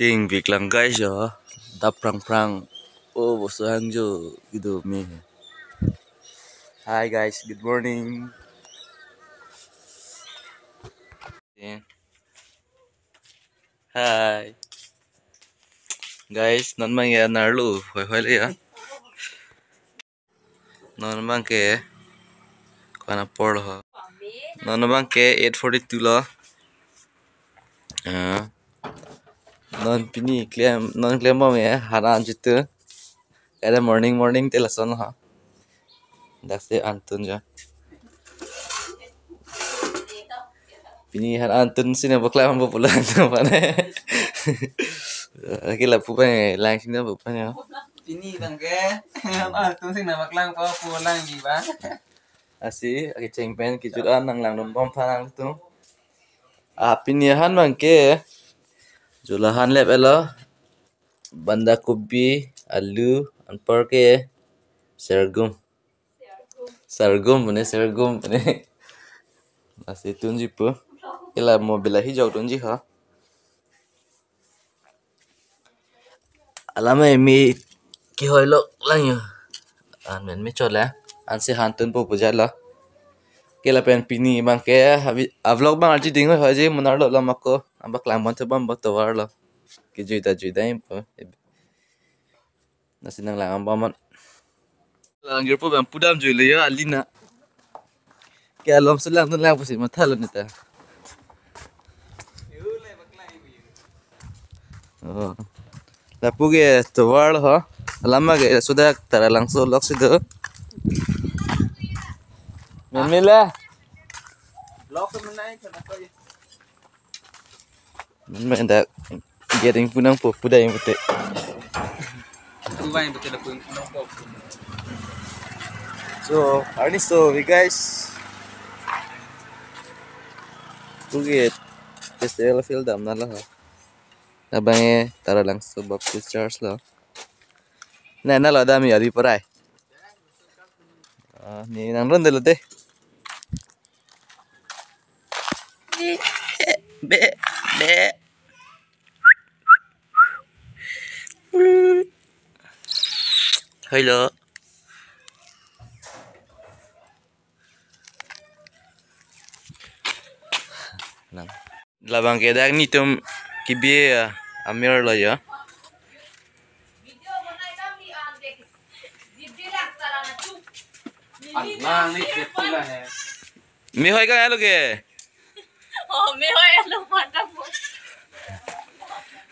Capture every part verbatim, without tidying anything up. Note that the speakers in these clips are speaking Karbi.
Ting biklang guys yo, dap prang prang. Oh, boso hangjo gitu mi. Hi guys, good morning. Hi guys, non mang ya narlo, hoi hoi le ya. Non abang ke ko-an apor lo ho. Non abang ke eight forty-two lo. Ah. Non pini klem, non klembom ya, han an jitu. Kada morning morning te lason lo ho. Dak si han tun jo. Pini han an tun si nangpaklangpo pulo han tun mane. Aki lapu pa ne, lang si nangpaklangpo. Pini abang ke han an tun si nangpaklangpo pu lang ji ba. Lasi, aki cheng pen kejut an nanglangdunbom tha nangtum. Ah, pini han abang ke, jula han lep elo, banda kobi, alu, anpar ke, sorghum. Sorghum pune, sorghum pune. Lasi tunji pu. Ila mo bilahi jok tunji ha. Alam me kehoi lok lang yo. An men me chole. Ansi han tunpo puja lo. Ke lapen pini abang ke abi-, a-vlog abang arji ding hoi hoiji munar lo lo mako. Abang klang bon te bom bo tovar lo. Kejui ta jui dai po. Lasi nanglang bom man. Lang girpo bang pudam jui le yo alina. Ke alom selang tun lang pusi matha lo neta. Oh. Lapu ke tovar lo ho. Alam ke sudah Taralangso lok si do. Memela. Lok menai kenapa ya? Mendak gering punang po pudai yang pute. Pudai yang pute lapu punang po. So, hari so we guys. Bukit festival field dam na lo. Abang e Taralangso Baptist Church lo. Na na lo dam yari parai. Ah, ni nang ron dulu deh. Be, be. Hello. Nang. Labang ke dak netum kebi, ah, amir lo ya. Alang ni kepula hai. Me hoi kang alo ke? Oh, me hoi alo mata mo.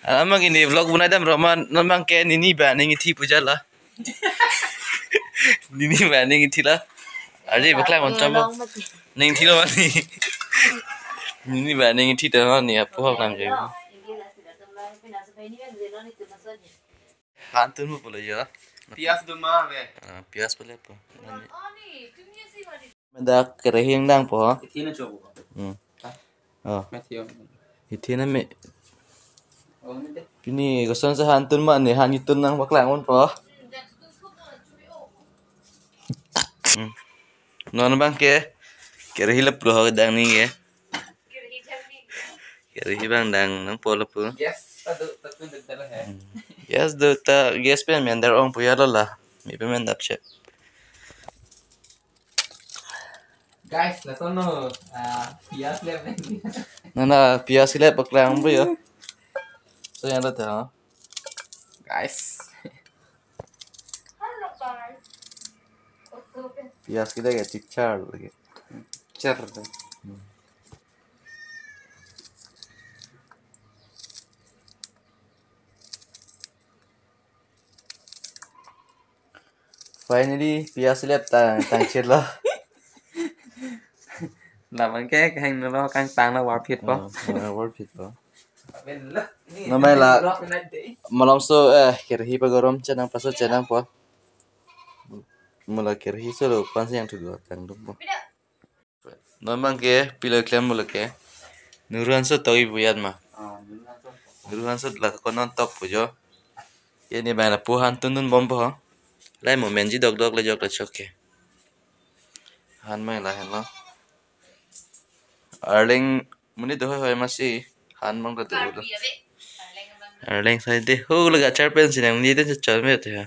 Alam ke ne vlog bunai dam roman non abang ke nini ba ning ithi puja la. Nini ba ning ithi la. Arje bakla mon chamo. Ning ithi lo mani. Nini ba ning ithi ta ni apu hok nam je. Han tunpo pulo ya. Pias do ma ve. Ah, pias pule po. Mendak kerahi dangpo. Ithi na chobo. Hmm. Oh. Matthew. Ithi na me. Oh, ni de. Pini koson si han tun ma ne han itun nangpaklang unpo. Hmm. Non abang ke kerahi lap lo dang ni ke. Kerahi abang dang nangpo lapu. Yes, ta do, ta do, ta do hai. Hmm. Yes, do ta gas pen men dar ong puya lo la. Mi pe men dap che. Guys, lason lo, ah, pias lep. Na na pias lep paklang puya. So yang lo ta. Guys. Pias kita kachichar lagi. Char. Hmm. Finally, pias lep tang, tang chir lo. Labang ke kang no lo kang tang lo warphit po. Oh, oh, warphit po. Ben lo, ni. Namai la. Blok na de. Malom so, eh, kerahi pagorom chenang paso chenang po. Mula kerahi so lo pan siang tu dua tang dum po. Non abang ke pilo klem pulo ke. Nuru hanso tok ibu yat ma. Ah, nuru hanso. Nuru hanso la ko non tok pujo. Ye ni abang lapu han tun dunbompo. Lai mo menji dok dok le jok le chok ke. Han mai la hen lo. Arleng muni do hoi hoi masi han abang do do. Arleng sai de, hu, laga achar pen si nangli den chachon me te ha.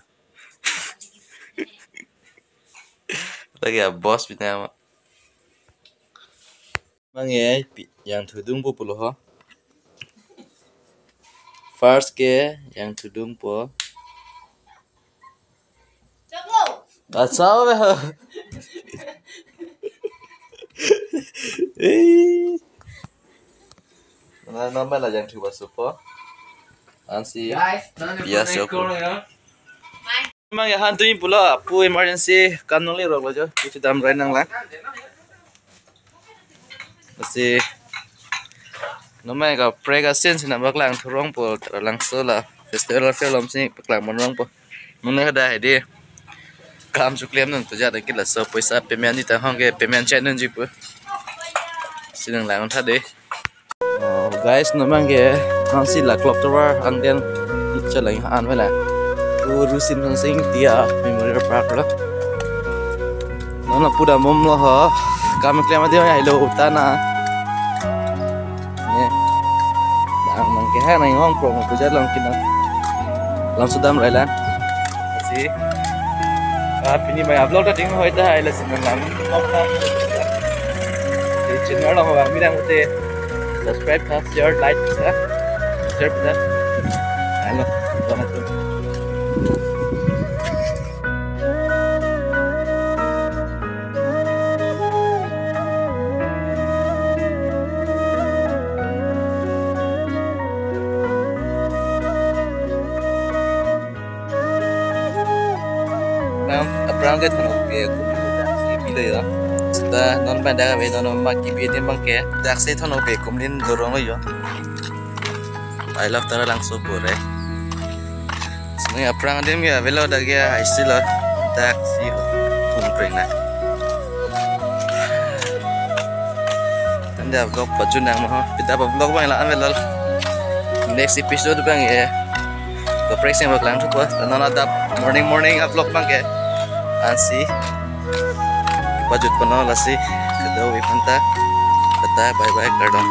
Lagi a boss bina ma. Mang e, pi, jangthu dungpo pulo ho. First ke jangthu dungpo. Kachau be ho. Eh. Na, na, ma la jangthu ba supo. Ansi. Guys, nang Yes, prank yo. Call ya. Mang ya han tu pulo, apu emergency kam nangli rok lo jo. Kuchu dam rai nanglang. Lasi, non mang ke prank asin si nangpaklang thurong po, Taralangso la festival fair lom si paklang mon rong po. Mune kada hedi. Kam chuklem nang tu jat ke laso poisa payment ni ta hong ke payment chet nangji po. Si nanglang tha de. Oh, guys, non mang ke, nang si la clock tower angden icha lang an wala. Guru Simson Singh Tia Memorial Park lo. Non la puda mom lo ho. Kam klem adi ya hello tana. Ne. Ang mang ke ha nang hong pro mo puja long kina. Langso dam rai lang. Si. Ah, pini mai vlog ta ding hoi ta hai lasi nanglang. Di channel lo ho mi dang te. Subscribe tha, share, like tha. Share tha. Hello. Aphrang, aphrang ke Thonokpi akumlin dak si bilo yo. Seta non pen dak ave non ma kibi adim abang ke. Dak si Thonokpi akumlin dorong lo yo. I love Taralangso pore. Sini aphrang adim ya avelo dak ya, I still love dak si hum pring na. Tanda vlog pajun nang mo. Pita pa vlog abang la avelo. Next episode abang ya. Kaprek sing vlog lang thupo. Nana dap morning morning vlog abang ke. Ansi. Pajut pano lasi. Kada wi panta. Bata bye bye kardom.